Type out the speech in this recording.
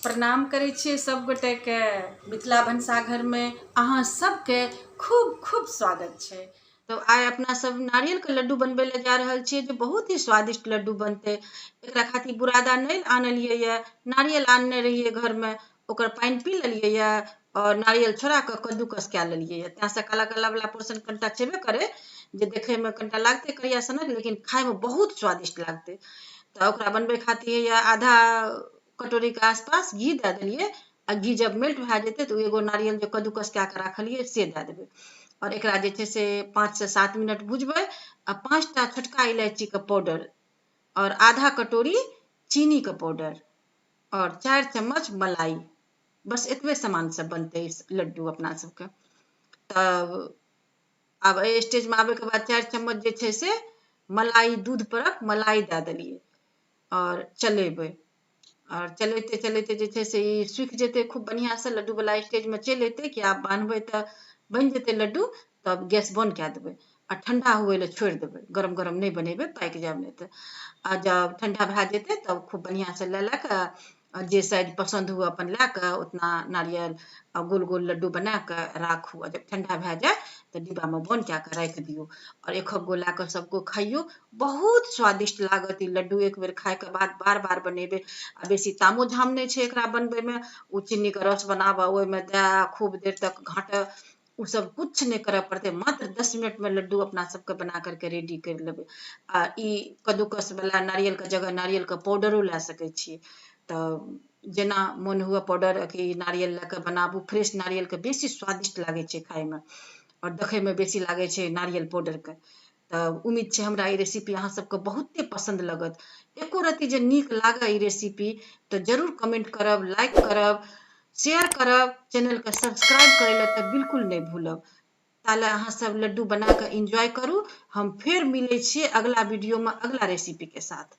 प्रणाम करै छियै सब गोटेके। मिथिला भनसाघरमे अहाँ सबके खूब खूब स्वागत छै। तऽ आइ अपना सब नारियलके लड्डू बनबै लए जा रहल छियै, जे बहुत ही स्वादिष्ट लड्डू बनतै। एकरा खातिर बुरादा नहि आनलियै यऽ, नारियल आनने रहियै घरमे, ओकर पानि पी लेलियै यऽ आओर नारियल छोड़ा कऽ कद्दूकस कए लेलियै यऽ। ताहिसँ काला काला वाला पोर्शन कनिटा छेबे करै, जे देखैमे कनिटा लागतै करिया सनक, लेकिन खायमे बहुत स्वादिष्ट लागतै। तऽ ओकरा बनबै खातिर यऽ आधा कटोरीके आसपास घी दए देलियै, आ घी जब मेल्ट भए जेतै तऽ ओ एगो नारियल जे कद्दूकस कए कऽ राखलियै से दए देबै। आओर एकरा जे छै से 5 से 7 मिनट भुजबै, आ 5टा छोटका इलायचीके पाउडर आओर आधा कटोरी चीनीके पाउडर आओर 4 चम्मच मलाई, बस एतबे सामान सब बनतै लड्डू अपना सबके। तब आब एहि स्टेजमे आबैके बाद 4 चम्मच जे छै से मलाई, दूध परक मलाई दए देलियै आओर चलेबै। आओर चलैते चलैते जे छै से ई सूखि जेतै खूब बढ़िआँसँ, लड्डूवला स्टेजमे चलि अयतै कि आब बान्हबै तऽ बनि जेतै लड्डू। तब गैस बन्द कए देबै आ ठण्डा हुए लए छोड़ि देबै, गरम गरम नहि बनेबै, पाकि जायब नहि तऽ। आ जब ठण्डा भए जेतै तब खूब बढ़िआँसँ लए लए कऽ जे साइज पसन्द हुए अपन लए कऽ उतना नारियल आ गोल गोल लड्डू बना कऽ राखू। आ जब ठण्डा भए जाय तऽ डिब्बामे बन्द कए कऽ राखि दियौ आओर एक गो लए कऽ सबको खाइयौ, बहुत स्वादिष्ट लागत ई लड्डू। एक बेर खायके बाद बार बार बनेबै। आ बेसी तामो झाम नहि छै एकरा बनबैमे, ओ चीनीके रस बनाबऽ, ओहिमे दए खूब देर तक घाँटऽ, ओ सब किछु नहि करऽ पड़तै। मात्र 10 मिनटमे लड्डू अपना सबके बना करके रेडी करि लेबै। आ ई कद्दूकस वाला नारियलके जगह नारियलके पाउडरो लए सकै छियै, तऽ जेना मोन हुए पाउडर कि नारियल लए कऽ बनाबू। फ्रेश नारियलके बेसी स्वादिष्ट लागै छै खायमे आओर देखैमे बेसी लागै छै नारियल पाउडरके। तऽ उम्मीद छै हमरा ई रेसिपी अहाँ सबके बहुते पसन्द लगत। एको रत्ती जे नीक लागय ई रेसिपी तऽ जरूर कमेंट करब, लाइक करब, शेयर करब, चैनलके सब्सक्राइब करै लए तऽ बिल्कुल नहि भूलब। ताले अहाँ सब लड्डू बना कऽ एन्जॉय करू। हम फेर मिलै छियै अगला वीडियोमे अगला रेसिपीके साथ।